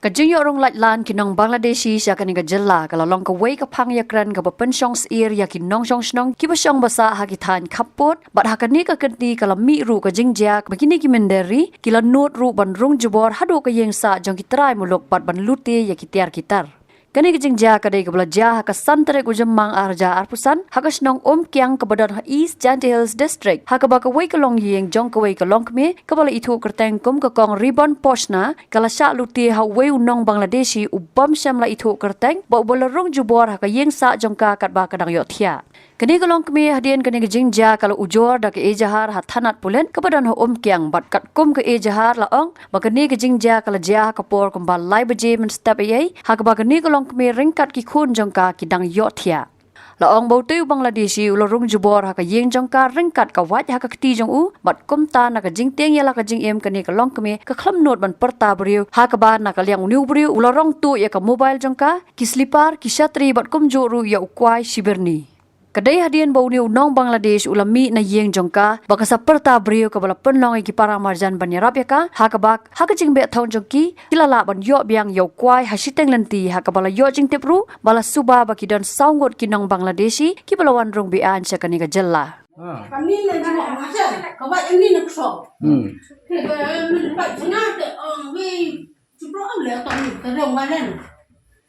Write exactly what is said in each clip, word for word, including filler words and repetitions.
Ka jingïoh rung laitlan ki nong Bangladeshi sha kane ka jylla ka la long kawei ka phang ïakren kaba pynshong syier ïa ki nongshong shnong kiba shong basah ha ki thaiñ khappud, bad ha kane ka kynti ka la mih ruh ka jingjia ba kine ki mynder ri ki la nud ruh ban rung jubor haduh ka ïing sah jong ki trai muluk bad ban lute ïa ki tiar ki tar. Kane ka jingjia ka dei kaba la jia ha ka san tarik u Jymmang ar hajar arphew san ha ka shnong Umkiang kaba don ha East Jaintia Hills District, ha kaba kawei ka longïing jong kawei ka longkmie kaba la ithuh kyrteng kum ka Kong Ribon Poshna ka la shah lute ha uwei u nong Bangladeshi u bym shym la ithuh kyrteng bad uba la rung jubor ha ka ïing sah jong ka katba ka dang ïohthiah. Kane ka longkmie hadien kane ka jingjia ka la ujor da ka ejahar ha thanat pulit kaba don ha Umkiang, bad katkum ka ejahar la ong ba kane ka jingjia ka la jia ha ka por kumba lai baje mynstep eiei, ha kaba kane ka longkmie ryngkat ki khun jong ka ki dang ïohthiah. La ong ba utei u Bangladeshi u la rung jubor ha ka ïing jong ka ryngkat ka wait ha ka kti jong u, bad kumta na ka jingtieng ïa la ka jingim kane ka longkmie ka khlem nud ban pyrta briew, ha kaba na ka liang une u briew u la rong tuh ïa ka mobile jong ka, ki slipar, ki shatri bad kumjuh ruh ïa u kwai shibyrni. Ka dei hadien ba une u nong Bangladesh u la mih na ïing jong ka ba ka sa pyrta briew kaba la pynlong ïa ki para marjan ban ïarap ïa ka, ha kaba ha ka jingbeh thong jong ki ki la lah ban ïoh biang ïa u kwai ha shiteng lynti, ha kaba la ïoh jingtip ruh ba la suba ba ki don saw ngut ki nong Bangladeshi kiba la wan rung be-aiñ sha kane ka jylla. Kami na jingong aja, kawat ini na ksok. Hmm. Kami na ksok na te ong wi. Cipro au le tong ni, te rong wa len.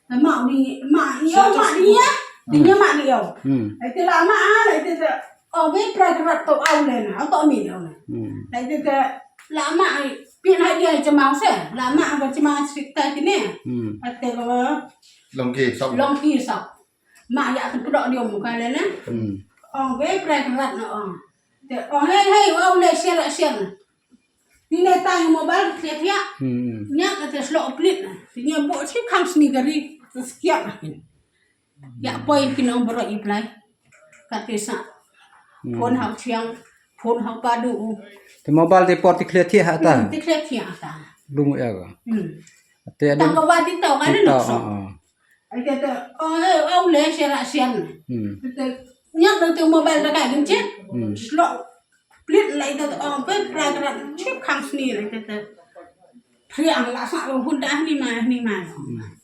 Te ma ni, ma ni au, ma ni ya. Ni ya ma ni au. Hmm. Ai te la ma a, ai te te. Au be pra pra to au le na, to mi le na. Hmm. Ai te te la ma ai, pi na dia ai cemau se. La ma ka cemau cerita kini. Hmm. Ai te ko Long ki sok. Long ki sok. Ma ya te pro dia muka le na. Hmm. Au be pra pra na au. Te au hei hei au le share share. Ni ne tang mobile te thiah. Hmm. Nya ka te slok plit na. Te nya bo chi khang sni gari. Te skia na. Ya poi ki nong bro i plai. Ka te sa. Hmm. Phone hau chiang. Phone hau padu. Te mobile te por te khlieh thiah ha ta. Hmm, te khlieh thiah ha ta. Lung ya ka. Hmm. Te ada tang ka wa ti tau ka le nok sok. Ah, ah. Ai te te, oh, eh, au le share share. Hmm. Te nya te mobile da ka gin chet. Hmm. Slok. Plit lai te, oh, pe pra pra chip khang sni lai te te. Pri ang la sa lo hun da ni ma ni ma. Hmm.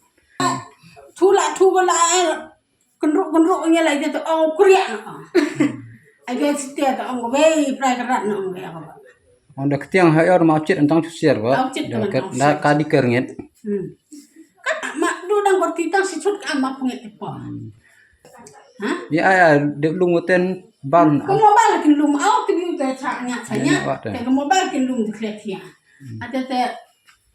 Thu la thu ko la, eh, kendruk kendruk ngi lai te te, oh, kriak na. Ai te te te, oh, wei pra pra na, oh, wei ko. Ong da ktiang ha yor ma chit antang chusier ba. Au chit da antang ka di ker ngit. Hmm. Ka ma du dang kor ti tang si chut ka ma pungit te po. Hmm. Ha? Ya, ya, de lung uten ban. Ko mobile kin lum au ti biu te cha nya cha nya. Nya, wa te. Te ko mobile kin lum te khlieh thiah. Hmm. Ate te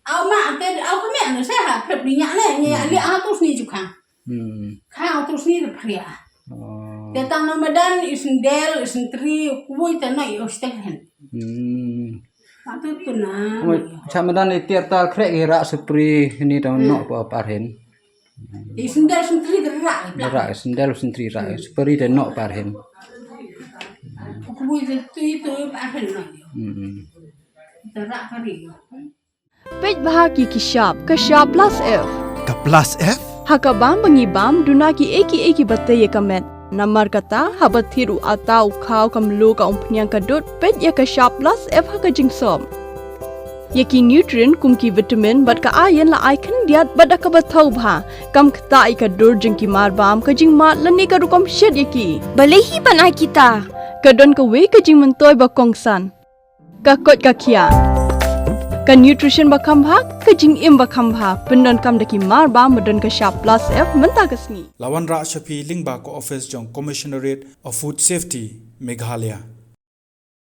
au ma ate au ko me anu se ha prep ni nya ne nya li au tu sni ju khang. Hmm. Khang au tu sni te phria. Oh. Te tang na madan isndel isntri kuwi te no i ostek hen. Hmm. Atu tu na. Oi, cha madan i tiar tar krek i ra supri ni tang no pa par hen. Isndel sentri ra. Ra sendal sentri ra supri te no par hen. Kuwi te tu tu par hen no. Hmm. Te ra kari. Peit bha ki ki shap, ka shap plus F. Ka plus F? Ha ka bam ba ngi bam, duna ki ei ki ei ki ba tei ïa ka met. Namar kata, haba thied u ata u khaw ka mluh ka umphniang ka dud, peit ïa ka shap plus F ha ka jingsop. Ïa ki nutrient kum ki vitamin bad ka iron la ai khyndiat bad da kaba thaw bha. Kam ktah ïa ka dur jong ki mar bam, ka jingmad lane ka rukom shet ïa ki. Balei hi ban ai kita? Ka don kawei ka jingmyntoi ba kongsan. Ka koit ka khiah. Ka nutrition ba kham bha, ka jingim ba kham bha, pyndonkam da ki mar bam ba don ka shap plus F mynta ka sngi. La wanrah sha phi lyngba ka office jong Commissionerate of Food Safety, Meghalaya.